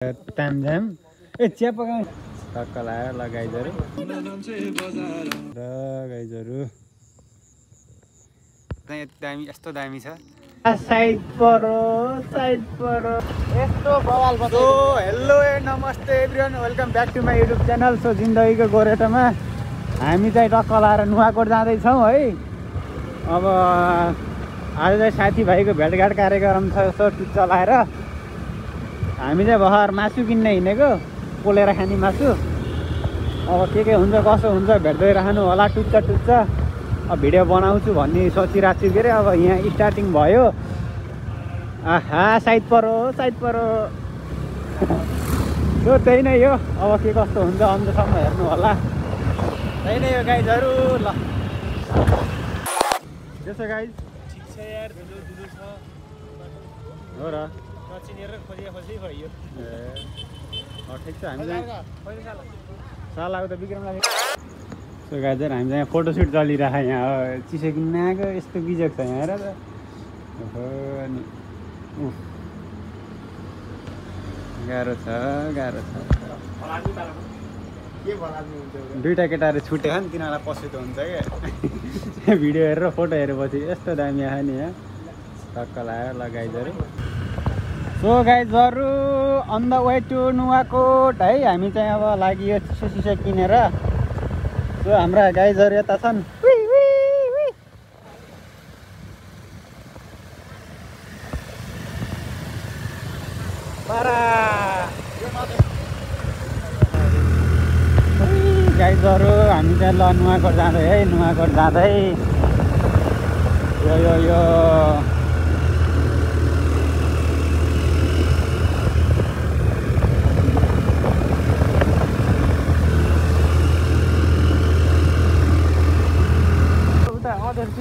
तामझाम चिया पकाउँ टक्क लगाएर ल गाइजहरू र गाइजहरू दामी यस्तो दामी छ साइड परो यस्तो बवाल बस्यो। हेलो एन्ड नमस्ते everyone, welcome back to my YouTube channel. So जिन्दगीको गोरेटोमा हामी चाहिँ टक्क लगाएर नुवाकोट जाँदैछौँ है। अब आज चाहिँ साथीभाइको भेटघाट कार्यक्रम छ। यसो टुच्च लाएर हामी चाहिँ भर्खर मासु किन्न हिँडेको, पोलेर खाने मासु। अब के हुन्छ कसो हुन्छ भेट्दै रहनु होला टुच्च। अब भिडियो बनाउँछु भन्ने सोचिरहेको छु के अरे। अब यहाँ स्टार्टिङ भयो। आहा साइड परो सो त्यही नै हो। अब के कस्तो हुन्छ अन्त्यसम्म हेर्नु होला। त्यही नै हो गाइजहरू। ल त्यसो गाइज ठिक छ यार, धुलो छ हो र नचिनेर खोजी भयो। ए ठिक छ। हामी साल आएको त विक्रम लाग्यो। सो गाइजहरू हामी चाहिँ फोटोसुट चलिरहेको यहाँ चिसो किन्न आएको। यस्तो बिजोग छ यहाँ हेर त। गाह्रो छ। दुईवटा केटाहरू छुट्यो नि, तिनीहरूलाई पछुतो हुन्छ क्या। भिडियो हेरेर फोटो हेरेपछि यस्तो दामी आयो नि यहाँ टक्क लगाएर ल गाइजहरू। सो गाइजहरू on the way to Nuwakot है। हामी चाहिँ अब लागि यो चिसो किनेर। सो हाम्रा गाइजहरू यता छन्। गाइजहरू हामी चाहिँ ल नुवाकोट जाँदै है। नुवाकोट जाँदै यो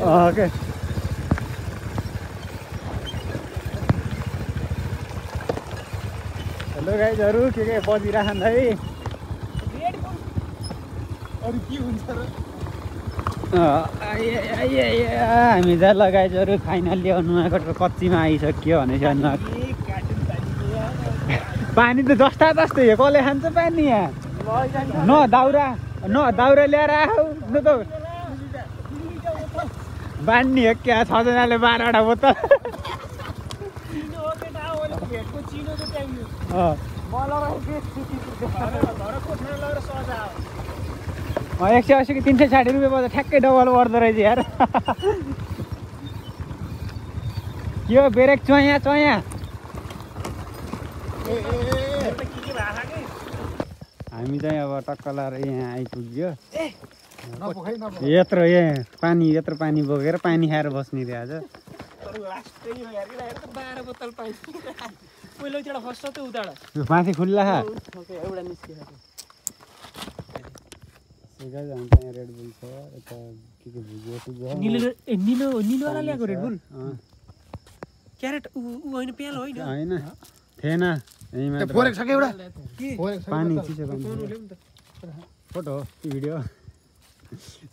ओके। हेलो गाइजहरू के बजिरहन् है। अरू के हुन्छ र? हामी चाहिँ ल गाइजहरू फाइनल्ली नुवाकोटको कच्चीमा आइसक्यो भनेपछि पानी त जस्ता तस्तै हो। कसले खान्छ पानी यहाँ? न दाउरा ल्याएर आऊ न त बान्ने हो क्या। 6 जनाले 12वटा बोतल। 180 कि 360 रुपियाँ पर्छ। ठ्याक्कै डबल पर्दो रहेछ यार। के हो ब्रेक चोया। हामी चाहिँ अब टक्क लाएर यहाँ आइपुग्यो। यत्रो पानी बोकेर पानी खाएर बस्ने रे आज। 12 बोतल पानी पहिलोचोटि फर्स्ट त उताड माथि खुल्ला एउटा निस्कियो। रेड बुल छ यता के भुजिया निलोवाला ल्याएको रेड बुल क्यारेट उ होइन प्यालो होइन थिएन यहीँ फोरेक छ एउटा पानी चिसो पानी फोटो हो कि भिडियो।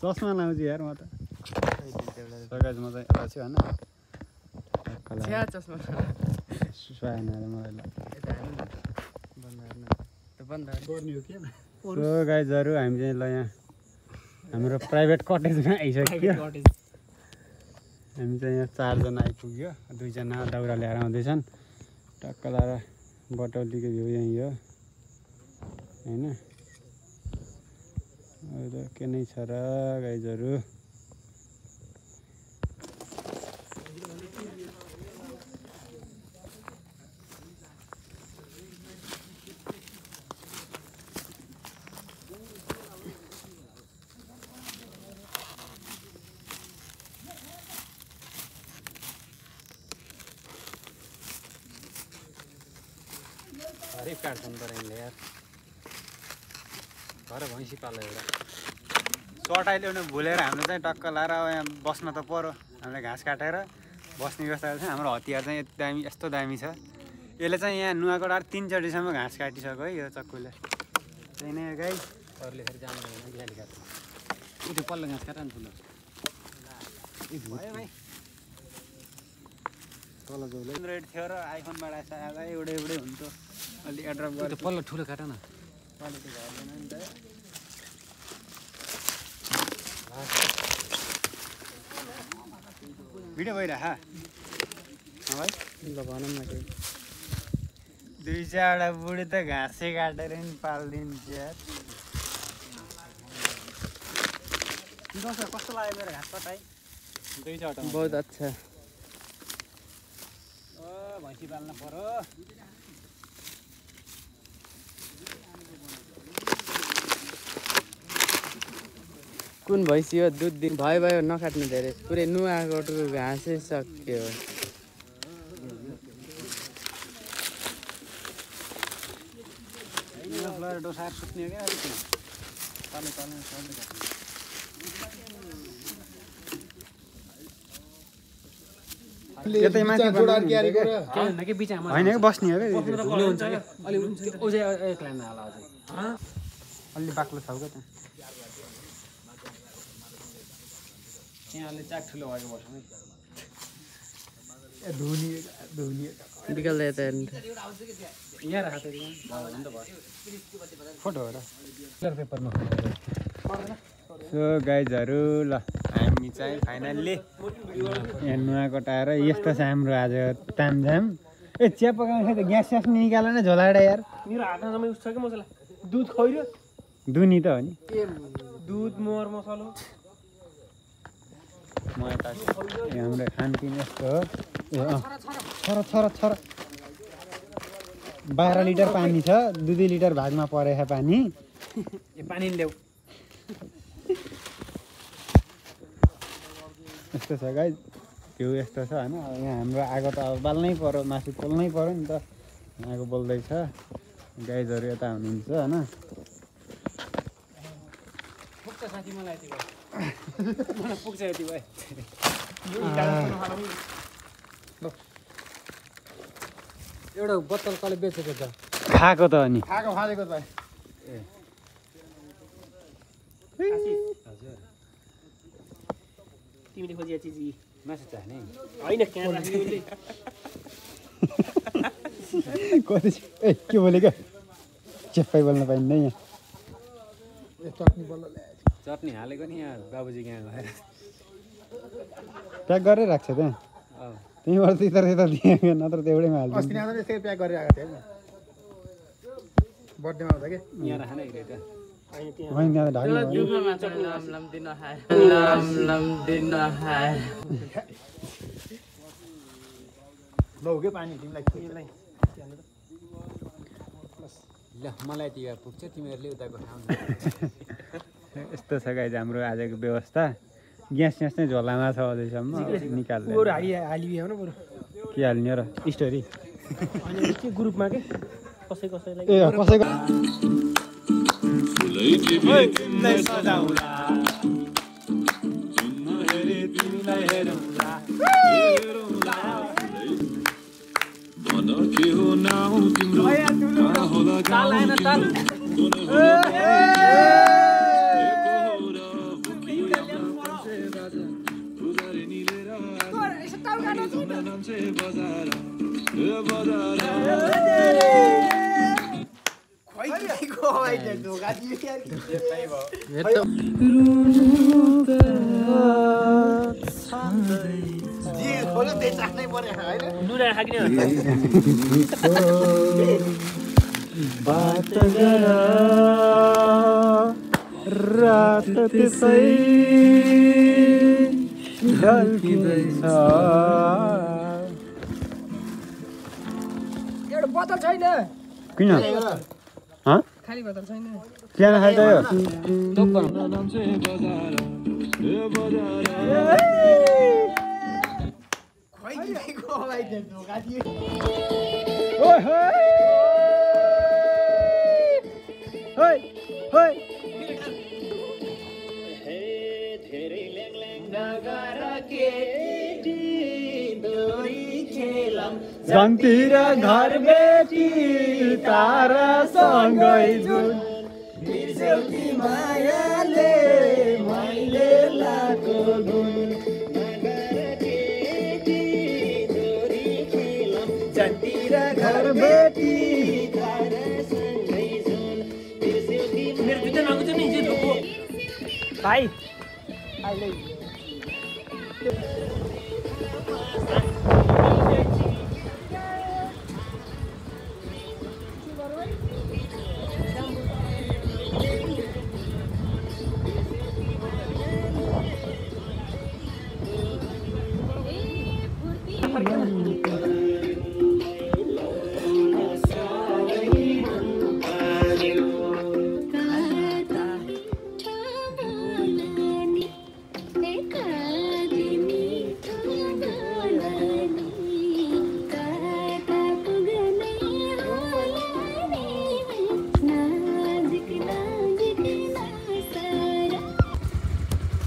चस्मा लाउँछु यार म त। सगाज म चाहिँ यता छु होइन चस्मा सुहाएन मलाई। सो गाइजहरू हामी चाहिँ ल यहाँ हाम्रो प्राइभेट कटेजमा आइसक्यो। हामी चाहिँ यहाँ 4 जना आइपुग्यो। 2 जना दाउरा ल्याएर आउँदैछन्। टक्क लाएर बटौलीको भ्यू यहीँ हो होइन। अरू के नै छ र गाइजहरू। हरेक काट्छौँ तर यिनले यार। घर भैँसी पाल्यो एउटा चटाइ ल्याउनु भुलेर हाम्रो चाहिँ टक्क लाएर अब यहाँ बस्न त पऱ्यो। हामीले घाँस काटेर बस्ने व्यवस्था छ। हाम्रो हतियार चाहिँ यस्तो दामी छ। यसले चाहिँ यहाँ नुवाकोट 3 चोटिसम्म घाँस काटिसक्यो है यो चक्कुले। त्यही नै गाई अरूले फेरि जान्दैन बिहाली काट्छ। त्यो पल्लो घाँस काट न ठुलो तल जाउँ। एन्ड्रोइड थियो र आइफोनबाट आएछ एउटै हुन्थ्यो। अलि एड्रप गरेर पल्लो ठुलो काट न क्वालिटी घट्दैन नि त भिडियो भइरह भाइ ल भनौँ न केही 2-4 वटा बुढी त घाँसै काटेर नि पालिदिन्छ यार कस्तो लाग्यो मेरो घाँस कटाइ 2-4 वटा बहुत अच्छा भैँसी पाल्न पर्यो कुन भैँसी हो दुध दिन भयो नकाट्नु धेरै पुरै नुहाकोटको घाँसै सक्यो डोसार सुत्ने क्या यतै माथि होइन कि बिचमा होइन कि बस्ने हो क्या हुन्छ क्या अलि ओझै एक्लै नहाला अझै अलि बाक्लो छ क्या त्यहाँ अलि चाक ठुलो भएको बस्नु है धुनी निकाल्दै यता हेर्नु यहाँ राख त फोटो हो र पेपरमा सो गाइजहरू ल हामी चाहिँ फाइनल्ली यहाँ नुहाकोटाएर यस्तो छ हाम्रो आज तामझाम ए चिया पकाउनु त ग्यास स्यास निकाल न झोलाडा यार मेरो हातमा जम्मै उस छ कि मसला दुध खैरो दुनी त हो नि दुध मर मसला हाम्रो खानपिन यस्तो हो छोरा 12 लिटर पानी छ 2 लिटर भागमा परेछ पानी पानी ल्याऊ यस्तो छ गाइज त्यो यस्तो छ होइन यहाँ हाम्रो आगो त अब बाल्नै पर्यो मासु पोल्नै पर्यो नि त आगो बोल्दैछ गाइजहरू यता हुनुहुन्छ होइन पुग्छ साथी मलाई यति भयो मलाई पुग्छ यति भयो एउटा बोतल कसले बेचेको त खाएको त अनि खाएको फालेको त तिमीले खोजिया चिज मासु चाहने होइन कहाँ राख्ने कति ए के बोले क्या चेप्पै बोल्न पाइन्न यहाँ चटनी हालेको नि यहाँ बाबुजी कहाँ गएर प्याक गरेर राख्छ त्यहाँ त्यहीँबाट त्यता दिएको नत्र त एउटैमा हाल्छ अस्ति आज त्यसरी प्याक गरेर आएको थिएँ बर्थडेमा हुँदा के यहाँ राख्ने ग्रेट होइन त्यहाँ त ढाक्नु लौ के पानी तिमीलाई ल मलाई त्यो पुग्छ तिमीहरूले उताको खाउनु यस्तो छ गाइज हाम्रो आजको व्यवस्था ग्यास स्यास नै झोलामा छ अझैसम्म निकाल्दै हालियो न बरु के हाल्ने र स्टोरी अनि के ग्रुपमा के कसैलाई ए कसैको बात गर रात त्यसै ढल्किँदैछ एउटा बोतल छैन किन खाली बोतल छैन किन खाइदियो झन्तिर घर बेटी तारा सँगै जुन बिर्सेउकी मायाले मैले लाको गुण झन्तिर घर बेटी भाइ अहिले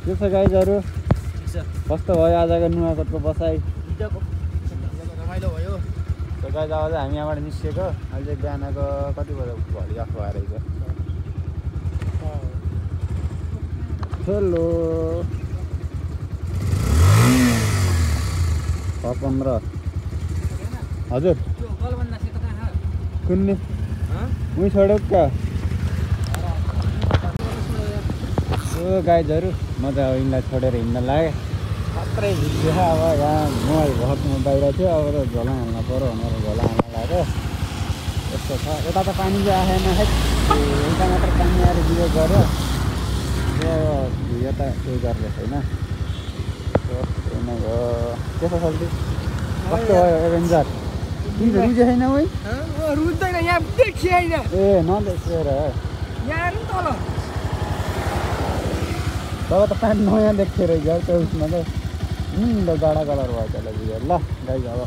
के छ गाइजहरू कस्तो भयो आजको नुवाकोटको बसाइ रमाइलो भयो त गाइज आज हामी यहाँबाट निस्किएको अहिले चाहिँ बिहानको कति बजे भोलि 8 भएर रहेछ हेलो 15 हजुर कुन्ने उही छोडेको क्या ओ गाइजहरू म त अब यिनलाई छोडेर हिँड्न लाग्यो मात्रै भिडियो अब यहाँ मोबाइल घरमा बाहिर थियो अब त झोला हाल्न पऱ्यो भनेर झोला हाल्न लाग्यो यस्तो छ यता त पानी चाहिँ आएन है यता मात्र पानी आएर बियो गऱ्यो यता केही गरेको छैन त्यही नै हो के छ सल्टी कस्तो भयो एभेन्जर तिमीहरू रुजे छैन उही रुच्दैन यहाँ देखिएन ए नदेखेर यहाँ तल तब त पानी नयाँ देख्थ्यो रहेछ त्यो उसमा त गाडा कलर भयो त्यसलाई बियो ल गाइज अब